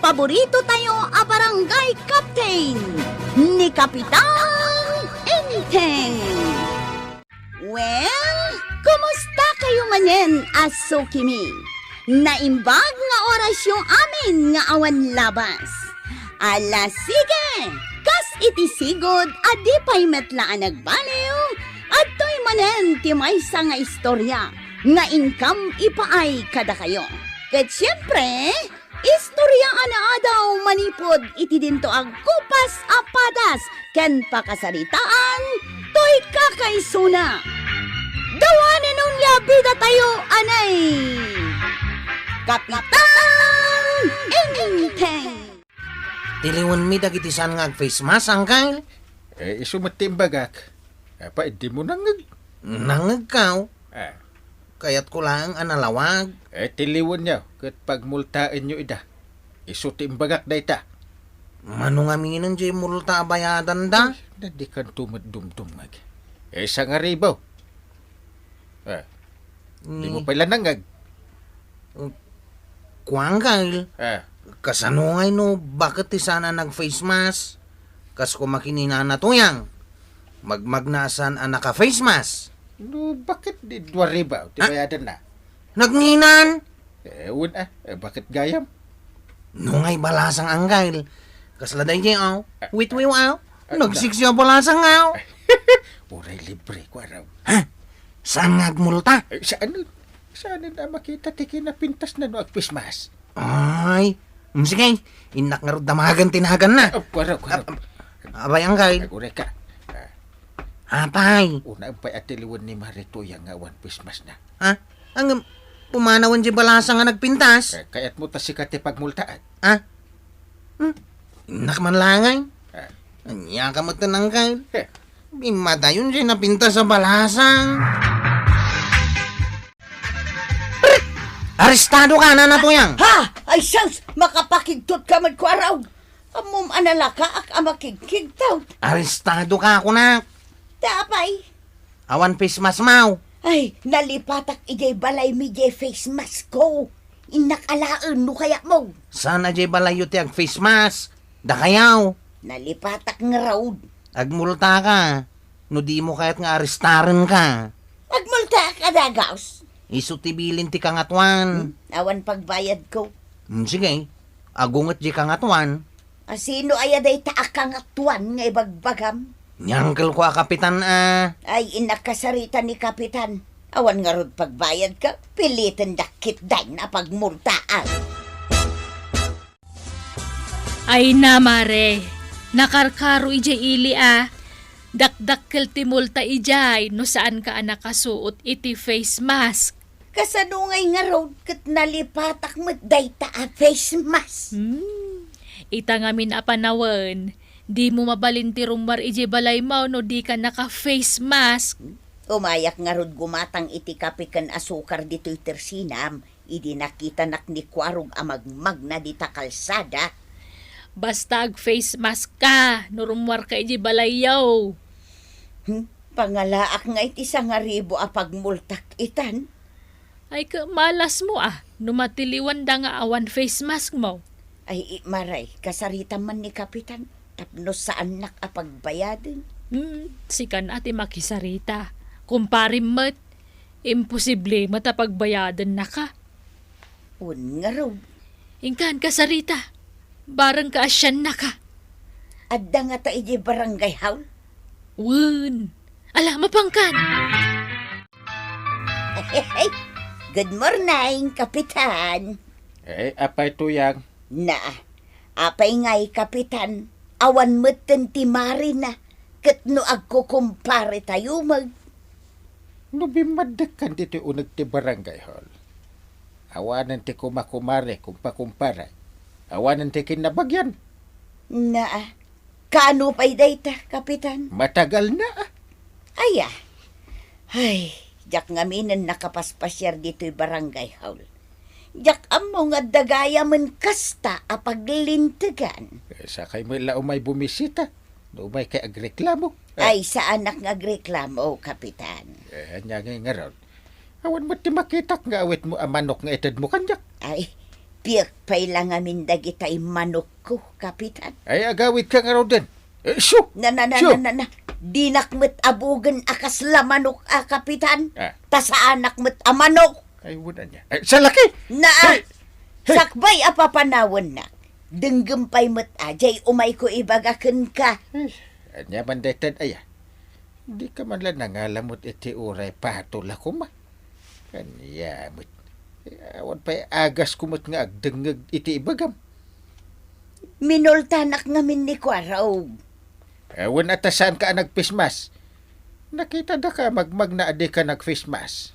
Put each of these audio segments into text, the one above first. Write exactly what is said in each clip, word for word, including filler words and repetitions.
paborito tayo a barangay captain, ni Kapitan Enteng. Well, kumusta kayo manen a sukimi? Naimbag nga orasyo amin nga awan labas. Ala, sige! Kas iti sigud a di pay met la a nagbaliw, adtoy manen ti maysa nga istorya nga inkam ipaay kadakayo. Ket siempre, istorya a naadaw manipud iti dinto a kupas a padas ken pakasaritaan toy kakaisuna. Dawanen unay a bidatayo, anay! Kapitan Enteng! Tiliwenmi dagiti saan nga ag-face mask, Angkel? Eh, isu met ti imbagak. Apay, dimo nangngeg? Nangngegko. Ah. Kayatko laeng a nalawag. Eh, tiliwenyo ket pagmultaenyo ida. Isu ti imbagak dayta. Mano ngamin diay multa a bayadanda? Ay, na dikanto met dumdumngeg. Eh, sangaribu. Eh, dimo pay la nangngeg? Kuan, Kyle. Eh. Kasano ngay no baket ti saan a nag-face mask? Kas koma ken ni Nana Tuyang. Magmagna a saan a naka-face mask. No, baket di dua ribu ti bayadanna? Nagnginan? Eh, wen, ah. Eh, baket gayam? No ngay balasang, Angkel. Kasla daydiay, aw. Witwiw, aw. Nagsiksi a balasang, aw. Uray libre ko, araw. Ha? Saan nga agmulta? Eh, saan? Saan a makita ti kinapintasna no ag-face mask? Ay, mm, sige. Innak ngarud damagan ti naganna. Ah, kwaraw, kwaraw. Ap-, ap-, abay, Angkel. Aguray ka. Ah. Apay. Una, ampay a tiliwen ni Mari Tuyang nga awan face maskna. Ha? Ang pumanawan diay balasang nga nagpintas? Eh, kayatmo ta sika ti pagmultaan. Ha? Hmm? Innak man la ngay. Ah. Ania ka met, Angkel? Eh. Immadayon diay napintas a balasang. Arestado ka, Nana Tuyang! Ha? Ay, sus! Makapakigtot ka met, kwaraw! Ammom a nalakaak a makigkigtot. Arestado ka, kunak. Ta apay? Awan face mask maw. Ay, nalipatak idiay balaymi diay face mask ko. Innak alaen no kayatmo. Saan a diay balayyo ti ag-face mask? Dakayaw. Nalipatak ngarud. Agmulta ka. No dimo kayat nga arestaren ka. Agmultaak a dagus. Isu ti bilin ti kangatuan. Hmm? Awan pagbayadko. Hmm, sige. Agunget diay kangatuan. A sino aya dayta a kangatuan nga ibagbagam? Ni uncle ko a kapitan a. Ay, innak kasarita ni kapitan. Awan ngarud pagbayadka, piliten dakit dayn a pagmultaan. Ay na, Mare, nakarkaro idiay ili a. Dakdakkel ti multa idiay no saanka a nakasuot iti face mask. Kasano ngay ngarud ket nalipatak met dayta a face mask? Hmm. Ita ngamin a panawen, dimo mabalin ti rummuar idiay balaymo no dika naka-face mask. Umayak ngarud gumatang iti kape ken asukar ditoy tersinam, idi nakitanak ni Kuarog a magmagna dita kalsada. Basta ag-face mask ka no rummuarka idiay balayyo. Hmm? Pangalaak nga iti sangaribu a pagmultak itan. Ay, ket malasmo a, no matiliwanda nga awan face mask mo. Ay, i-, Maray, kasaritam man ni Kapitan, tapno saannak a pagbayaden. Hmm, sikan a ti makisarita. Kumparim met, imposible met a pagbayadennaka. Wen ngarud. Inkan, kasarita. Bareng kaasiannaka. Adda ngata idiay barangay hall? Wen. Ala, mapangkan. Good morning, Kapitan. Eh, apay, Tuyang? Na, apay ngay, Kapitan? Awan metten ti marina, ket no agkukumpare tayo, mag- No bimmaddekkan ditoy uneg ti barangay hall, awanen ti kumakumare, kumpakumpare. Awanen ti kinnabagian. Naa, kaano pay dayta, Kapitan? Matagal na. Aya. Ay, diak ngaminen nakapaspasiar ditoy barangay hall. Diak ammo nga adda gayamen kasta a paglintegan. Eh, sakay met la umay bumisita. No umay kay agreklamo. Eh. Ay, saanak nga agreklamo, Kapitan. Eh, ania ngay ngarud? Awan met ti makitak nga awitmo a manok nga itedmo kaniak. Ay, Piek pay la ngamin dagitay manokko, Kapitan. Ay, agawidka ngaruden. Eh, siu! Na, na, na, Siu! na, na, na. Dinak met abugen a kasla manok a, Kapitan. Ah. Ta saanak met a manok. Ay, wala niya. Ay, salaki! Na, Hey! Hey! Sakbay a papanawennak. Denggem pay met a, jay umayko ibaga kenka. Ay, ania man dayta, aya? Dika man la nangalamot iti uray patol a koma. Ania met? Eh, awan pay agasko met nga agdengngeg iti ibagam. Minultanak ngamin ni Kuarog. Eh, wen a ta saanka a nag-face mask? Nakitadaka magmagna a dika nag-face mask.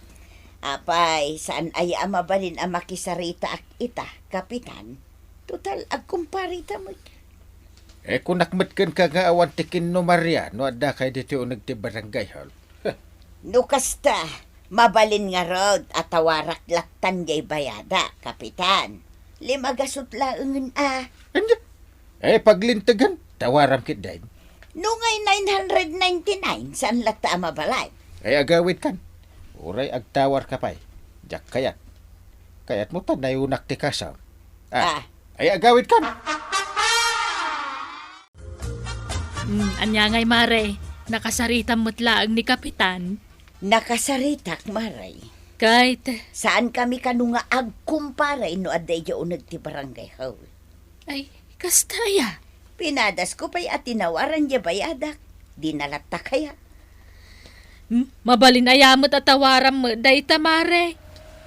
Apay, saan aya a mabalin a makisaritaak ita, Kapitan? Total, agkumpareta met. Eh, kunak met kenka nga awan ti kinno Maria no addakay ditoy uneg ti barangay hall. No kasta, mabalin ngarud a tawarak lattan jay bayadak, Kapitan. Lima gasut laengen a. Ania? Eh, paglintegan, tawaram ketdin. No ngay nine hundred ninety-nine, saan latta a mabalin? Eh, agawidkan. Uray agtawarka pay. Diak kayat. Kayatmo ta nayunak ti kasam. Ah. Ah. Ay, agawidkan. Hmm, ania ngay, Mare? Nakasaritam met laeng ni Kapitan? Nakasaritak, Mare. Ket? Saankami kano nga agkumpare no adda idiay uneg ti barangay hall. Ay, kasta aya? Pinadasko pay a tinawaran diay bayadak. Di na latta kaya? Hmm? Mabalin aya met a tawaram met dayta, Mare?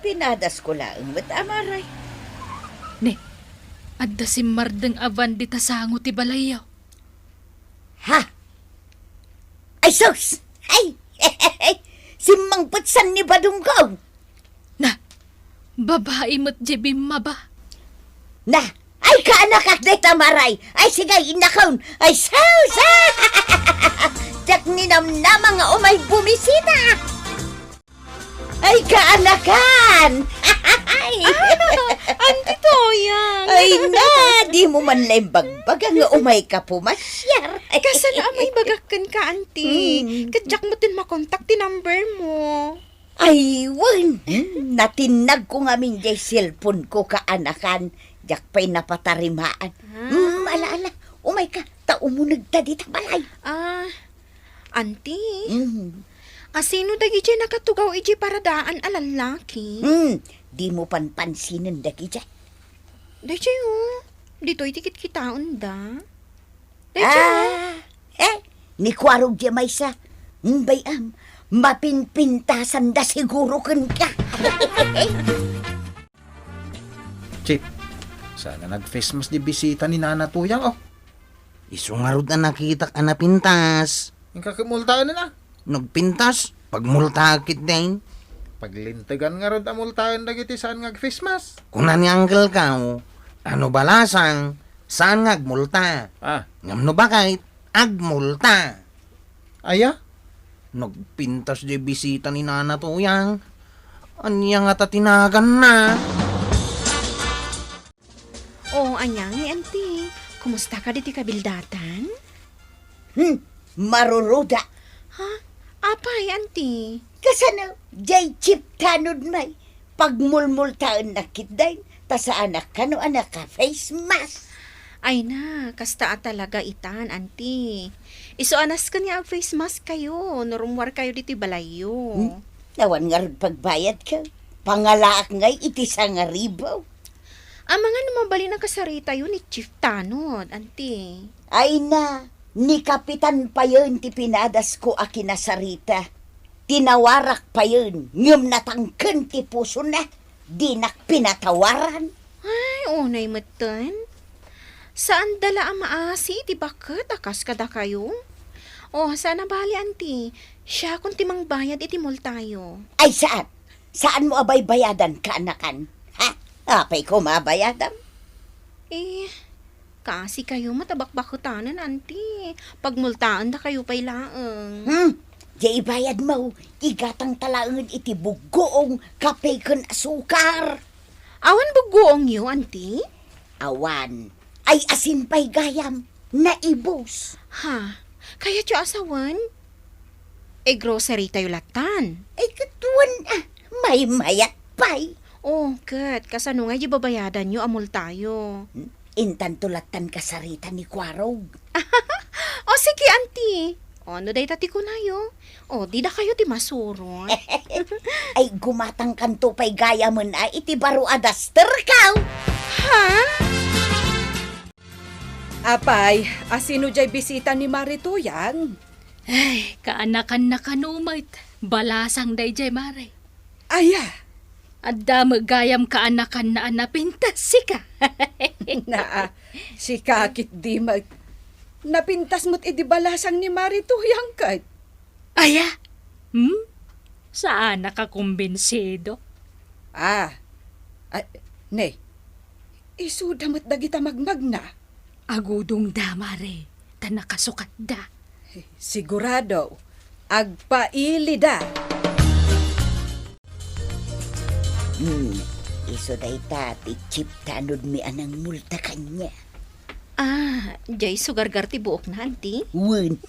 Pinadasko laeng met a, Mare. Ne, adda simmardeng a van dita sango ti balayyo. Ha? Ay, sus! Ay! Simmangpetsan ni badongko! Na, babai met diay bimmaba. Na, ay, kaanakak dayta, Mare! Ay, sige, innakon! Ay, sus! Diak ninamnama nga umay bumisita! Ay, kaanakan! Ay! Ah, Auntie Toyang! Ay na, di mo man la imbagbaga nga umayka pumasyar. Kasano a maibagak kenka, Auntie? Hmm. Ket diak met makontak ti number mo. Ay, wen! Hmm, natinnagko ngamin diay cellphone ko, kaanakan. Diak pay napatarimaan. Ah. Hmm, ala, ala. Umayka, ta umunegta dita balay. Ah, Auntie, Mm. asino dagidiay nakatugaw idiay paradaan a lallaki? Hmm, di mo panpansinen dagidiay. Daydiay, o. Ditoy ti kitkitaenda. Daydiay, o. Ah, eh, ni Kuarog diay maysa. Hmm, bay-am, mapinpintasanda siguro kenka. Chief, saan a nag-face mask diay bisita ni Nana Tuyang, o. Isu ngarud a nakitak a napintas. Inka ket multaen a. Nagpintas, pagmultaak ketdin. Paglintegan ngarud a multaen dagiti saan nga ag-face mask. Kuna ni Uncle Kao, a no balasang, saan nga agmulta. Ah. Ngem no baket, agmulta. Aya? Nagpintas diay bisita ni Nana Tuyang. Ania ngata ti naganna? O, ania ngay, Auntie? Kumustaka ditoy kabildatan? Hmm, maruruda. Ha? Apay, Auntie? Kasano, diay Chief Tanod may pagmulmultaennak ketdin, ta saanak kano a naka-face mask. Ay na, kasta a talaga itan, Auntie. Isu a nasken nga ag-face mask kayo, no rummuarkayo ditoy balayyo. Hmm? Awan ngarud pagbayadko. Pangalaak ngay iti sangaribu. Amangan no mabalin a kasaritayo ni Chief Tanod, Auntie. Ay na, ni Kapitan payen ti pinadasko a kinasarita. Tinawarak payen, ngem natangken ti pusona. Dinak pinatawaran. Ay, unay metten. Saanda la a maasi iti baket a kas kadakayo. O, saan a bali, Auntie. Siakon ti mangbayad iti multayo. Ay, saan? Saanmo a baybayadan, kaanakan? Ha? Apay koma a bayadam? Eh, kaasi kayo met a bakbaketanen, Auntie. Pagmultaendakayo pay laeng. Hmm, diay ibayadmo, igatangta laengen iti buggoong, kape ken asukar. Awan buggoongyo, Auntie? Awan. Ay, asin pay gayam. Naibus. Ha? Kayatyo a sawen? E, grocery tayo latan. Ay, ket wen, ah, maymayat pay. Oh, ket kasano nga idi babayadanyo a multayo? Intanto lattan kasarita ni Kuarog. O, sige, Auntie. O, no dayta ti kunayo. O, dida kayo ti masurot. Ay, gumatangkanto pay gayamen a iti baro a daster, kaw. Ha? Apay, asino jay bisita ni Mari Tuyang? Ay, kaanakanna kano met. Balasang dayjay, Mare. Aya? Adda met gayam kaanakanna a napintas, sika. Naa, sika ket di met. Napintas met idi balasang ni Mari Tuyang ket. Aya? Hmm? Saanak a kumbinsido. Ah, ah, ne, isuda met dagita magmagna. Agudongda, Mare, ta nakasukatda. Sigurado, agpailida. Hmm, isu dayta ti Chief Tanodmi a nangmulta kaniak. Ah, jay sugargar ti buokna, Auntie? Wen.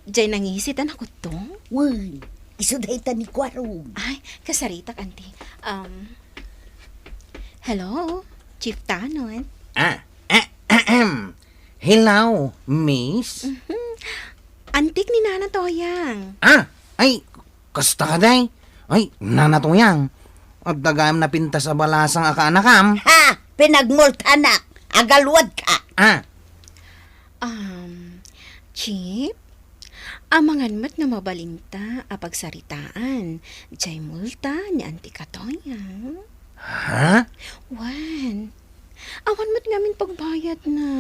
Jay nangisit a nakuttong? Wen. Isu dayta ni Kuarog. Ay, kasaritak, Auntie. Um, hello, Chief Tanod. Ah, ahem. Hello, miss. Mhm. Antik ni Nana Toyang. Ah, ay, kasta ka, day? Ay, Nana Toyang, adda gayam napintas a balasang a kaanakam? Ha! Pinagmultanak! Agalwad ka! Ah. Um, Chief, amangan met nga mabalinta a pagsaritaan jay multa ni Auntie Katoyang. Ha? Wen, awan met ngamin pagbayadna.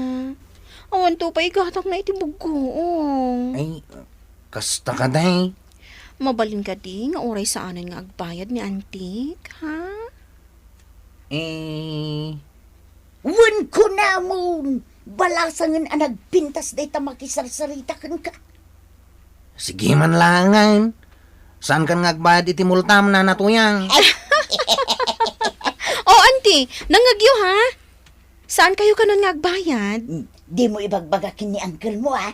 Awanto pay igatangna iti buggoong. Ay, kasta ka, day? Mabalin kadi nga uray saanen nga agbayad ni Antik, ha? Eh. Wen kunamon, balasangen a nagpintas dayta makisarsarita kenka. Sige man laengen. Saankan nga agbayad iti multam, Nana Toyang? O, Auntie, nangngegyo, ha? Saan kayo kanon nga agbayad? Dimo ibagbaga ken ni uncle mo, ha?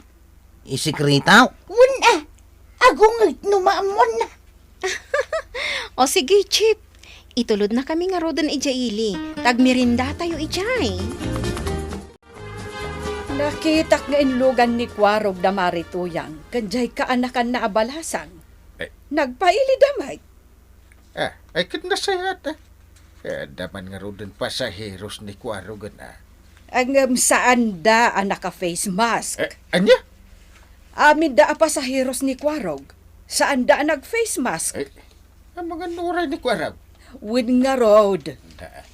Isekretaw? Wen a, agunget no maammuanna. O sige, Chief. Itulodnakami ngaruden idiay ili. Tagmerendatayo idiay. Nakitak nga inlugan ni Kuarog da Mari Tuyang ken jay kaanakanna a balasang. Eh. Nagpailida met. Ah, ay, ket nasayaat, ah. Eh, adda man ngaruden pasaheros ni Kuarogen, ah. Ngem saanda a naka-face mask. Eh, ania? Aminda a pasaheros ni Kuarog, saanda a nag-face mask. Eh, amangan uray ni Kuarog? Wen ngarud. Da,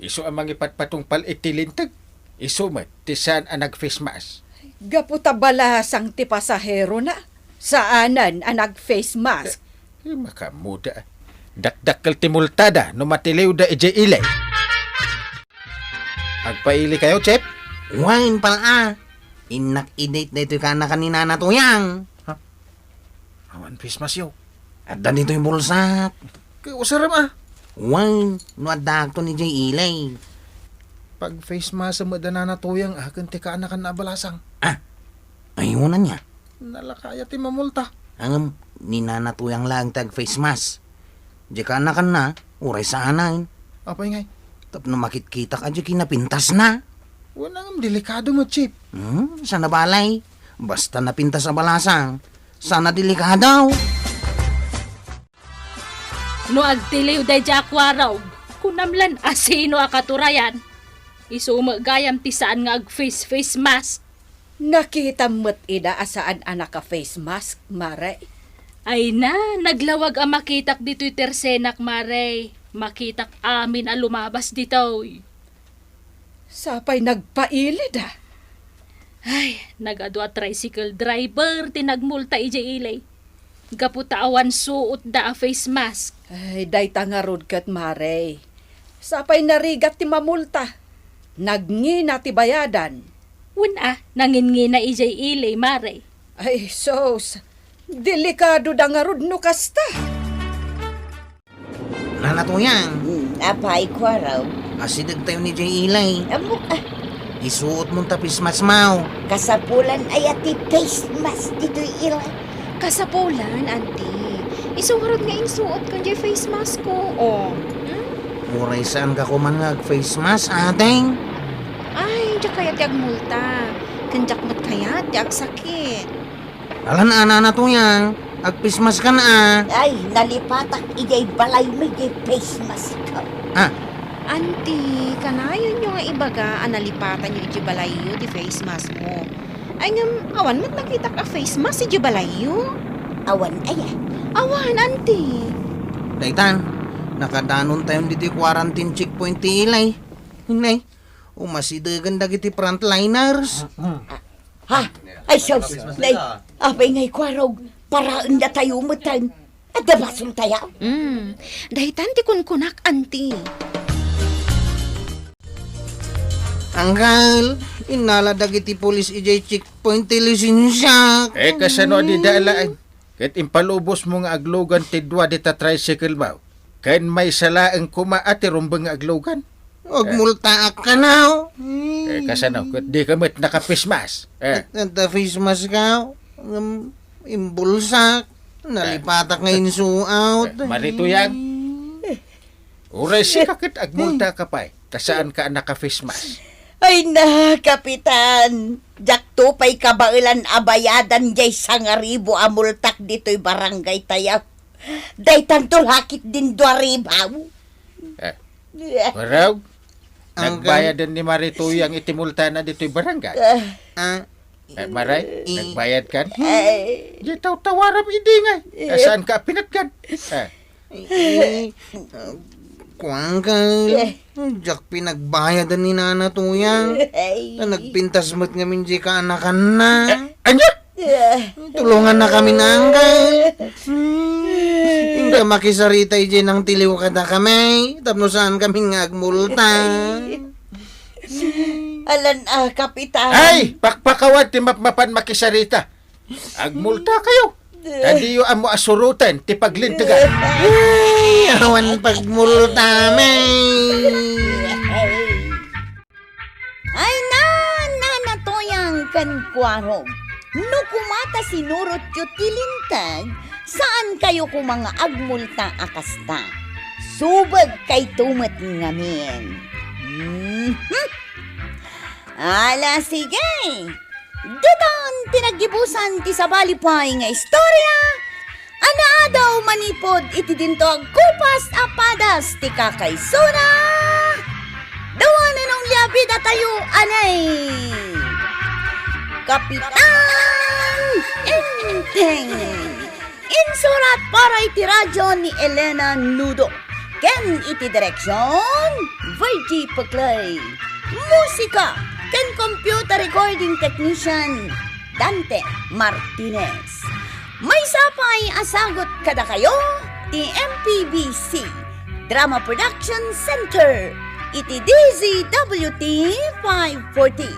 isu a mangipatpatungpal iti linteg. Isu met ti saan a nag-face mask. Gapu ta balasang ti pasaherona, saanen a nag-face mask. Eh, makaammoda. Dakdakkel ti multada no matiliwda idiay ili. Agpaili kayo, Chief? Wen, pal-a. Innak idaytoy kaanakan ni Nana Tuyang. Ha? Awan face mask yo. Adda ditoy bulsak. Kay usarem, ah. Wen, no addaakto idiay ili. Pag-face mask met da Nana Tuyang, ah, ken ti kaanakanna a balasang. Ah, ayunan niya. Nalakaya ti mamulta. Ngem, ni Nana Tuyang laeng ti ag-face mask. Di kaanakanna, uray saanen. Apay ngay? Tapno makitkitak a di kinapintasna. Wen, ngem delikado met, Chief. Hmm, saan a balay. Basta napintas a balasang, saan a delikado. No agtiliw daydiay a Kuarog, kunam lan asino a katurayan. Isu met gayam ti saan nga ag-face, face mask. Nakitam met ida a saan a naka-face mask, Mare. Ay na, naglawag a makitak ditoy tersenak, Mare. Makitak amin a lumabas ditoy. Sapay nagpailida. Ay, nagadu a tricycle driver ti nagmulta idiay ili. Gapu ta awan suotda a face mask. Ay, dayta ngarud ket, Mare. Sapay narigat ti mamulta. Nagngina ti bayadan. Wen a, nangingina idiay ili, Mare. Ay, sus. Delikadoda ngarud no kasta. Nana Tuyang. Hmm, apay, Kuarog? Asidegtayo idiay ili. Ammok, ah. Isuot mon ta face mask mo. Kasapulan aya ti face mask ditoy ili? Kasapulan, Auntie. Isu ngarud nga insuot ko diay face mask ko. O. Hmm? Uray saanka koma nga ag-face mask, Ateng? Ay, diak kayat ti agmulta. Ken diak met kayat ti agsakit. Alan a, Nana Tuyang, ag-face mask kan a. Ay, nalipatak idiay balaymi diay face mask ko. Ah. Auntie, kanayonyo nga ibaga a nalipatanyo idiay balayyo ti face mask mo. Ay ngem, awan met nakitak a face mask idiay balayyo. Awan aya? Awan, Auntie. Daytan, nakadanontayon ditoy quarantine checkpoint ti Ilay. Inay, umasidegen dagiti frontliners. Ha? Ay, sus! Nay, apay ngay kuarog, paraendatayo metten. Adda basoltayo? Hmm, daytan ti kunkunak, Auntie. Anggal, innala dagiti pulis idiay checkpoint ti lisensiak. Eh, kasano a dida alaen? Ket impalubosmo nga aglugan ti dua dita tricycle mo. Ken maysa laeng koma a ti rumbeng nga aglugan. Agmultaak kano. Eh, kasano? Ket dika met naka-face mask. Eh. Adda face mask ka. Ngem, imbulsak. Nalipatak nga insuot. Eh, Mari Tuyang. Uray sika ket agmulta ka pay, ta saanka a naka-face mask. Ay na, Kapitan! Diakto pay kabaelan a bayadan diay sangaribu a multak ditoy barangaytayo. Daytanto lakit din dua ribu. Eh, Maraw, nagbayadan ni Mari Tuyang iti multana ditoy barangay? Ah, Eh, Maray, nagbayad kan? Ay. Di tawtawaram idi nga. Eh, saanka a pinatgan? Eh. Eh, kuan ka, diak pinagbayadan ni Nana Tuyang. Ay. Ta nagpintas met ngamin di kaanakanna. Eh, anya? Eh. Tulongannakami, Anggal. Hmm. Inka makisarita idiay nangtiliw kadakami, tapno saankami nga agmulta. Alan a, Kapitan. Ay, pakpakawan ti mapmapan makisarita. Agmultakayo. Ta diyo ammo a suroten ti paglintegan. Ay, awan pagmulta, may. Ay na, Nana Tuyang ken Kuarog. No koma ta sinurotyo ti linteg, saankayo koma nga agmulta a kasta. Subegkayto met ngamin. Mhm. Ala, sige. Ditan ti naggibusan ti sabali pay nga istorya a naadaw manipud iti dinto agkupas a padas ti kakaisuna. Dawanen a liabidatayo anay Kapitan Enteng. Insurat para iti radio ni Elena Nudo. Ken iti direksion, Virgie Peclay. Musika ken computer recording technician, Dante Martinez. Maysa pay a sagut kadakayo ti M P B C Drama Production Center iti D Z W T five forty.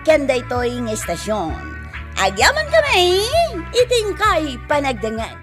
Ken daytoy nga estasion, agyamankami iti inkay panagdengngeg.